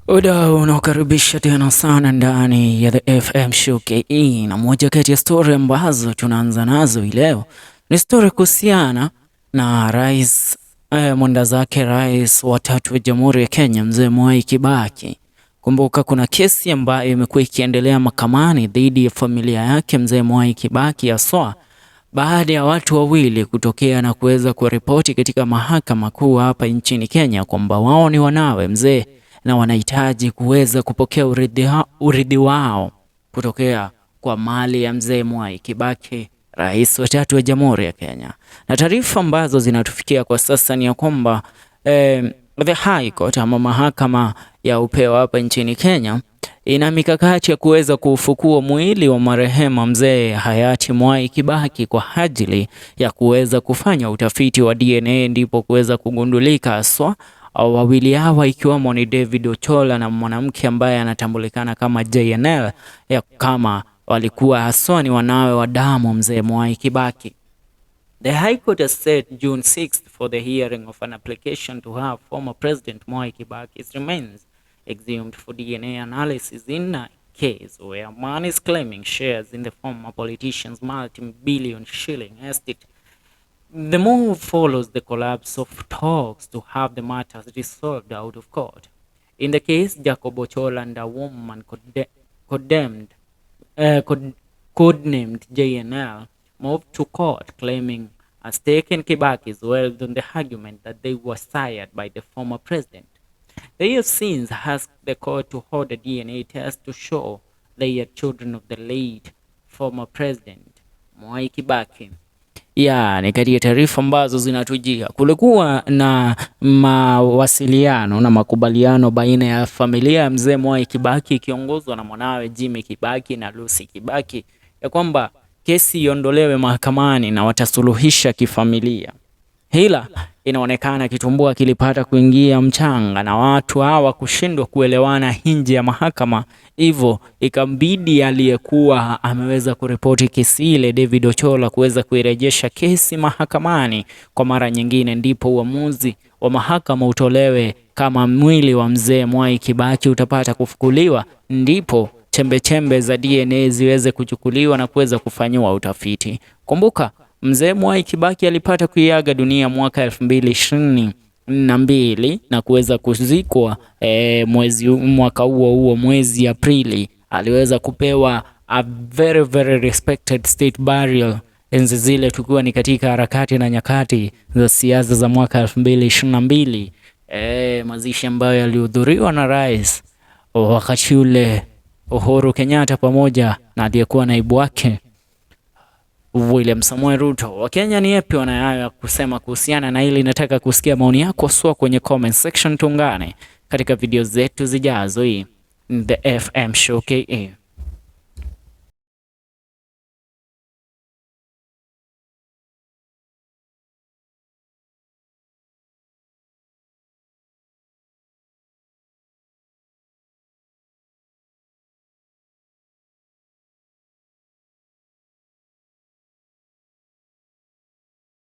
Wadau, unaokaribisha tena sana ndani ya The FM Show KE, na moja kati ya story ambazo tunaanza nazo hii leo ni story kuhusiana na rais mwenda zake rais wa tatu wa Jamhuri ya Kenya, Mzee Mwai Kibaki. Kumbuka kuna kesi ambayo imekuwa ikiendelea mahakamani dhidi ya familia yake Mzee Mwai Kibaki, haswa baada ya watu wawili kutokea na kuweza kuripoti katika Mahakama Kuu hapa nchini Kenya kwamba wao ni wanawe mzee na wanahitaji kuweza kupokea urithi wao kutokea kwa mali ya Mzee Mwai Kibaki, rais wa tatu wa Jamhuri ya Kenya. Na taarifa ambazo zinatufikia kwa sasa ni ya kwamba the High Court ama mahakama ya upeo hapa nchini Kenya ina mikakati ya kuweza kuufukua mwili wa marehemu mzee hayati Mwai Kibaki kwa ajili ya kuweza kufanya utafiti wa DNA, ndipo kuweza kugundulika haswa wawili hawa ikiwemo ni David Ochola na mwanamke ambaye anatambulikana kama JNL ya kama walikuwa haswa ni wanawe wa damu mzee Mwai Kibaki. The High Court has set June 6th for the hearing of an application to have former President Mwai Kibaki's remains exhumed for DNA analysis in a case where man is claiming shares in the former politician's multi-billion shilling estate. The move follows the collapse of talks to have the matters resolved out of court. In the case, Jacob Ochola and a woman condemned, codenamed JNL moved to court claiming a stake in Kibaki's wealth on the argument that they were sired by the former president. They have since asked the court to hold a DNA test to show they are children of the late former president Mwai Kibaki. Ya, ni kati ya taarifa ambazo zinatujia. Kulikuwa na mawasiliano na makubaliano baina ya familia ya mzee Mwai Kibaki ikiongozwa na mwanawe Jimmy Kibaki na Lucy Kibaki ya kwamba kesi iondolewe mahakamani na watasuluhisha kifamilia. Ila inaonekana kitumbua kilipata kuingia mchanga na watu hawa kushindwa kuelewana nje ya mahakama, hivyo ikambidi aliyekuwa ameweza kuripoti kesi ile, David Ochola, kuweza kuirejesha kesi mahakamani kwa mara nyingine, ndipo uamuzi wa mahakama utolewe kama mwili wa mzee Mwai Kibaki utapata kufukuliwa, ndipo chembe chembe za DNA ziweze kuchukuliwa na kuweza kufanyiwa utafiti. Kumbuka mzee Mwai Kibaki alipata kuiaga dunia mwaka 2022 na kuweza kuzikwa mwezi mwaka huo huo mwezi Aprili. Aliweza kupewa a very very respected state burial enzi zile tukiwa ni katika harakati na nyakati za siasa za mwaka 2022. Mazishi ambayo yalihudhuriwa na rais wakati ule Uhuru Kenyatta pamoja na aliyekuwa naibu wake William Samoei Ruto. Wakenya ni yapi wanayo ya kusema kuhusiana na hili? Nataka kusikia maoni yako swa kwenye comment section. Tuungane katika video zetu zijazo. Hii ni The FM Show KE.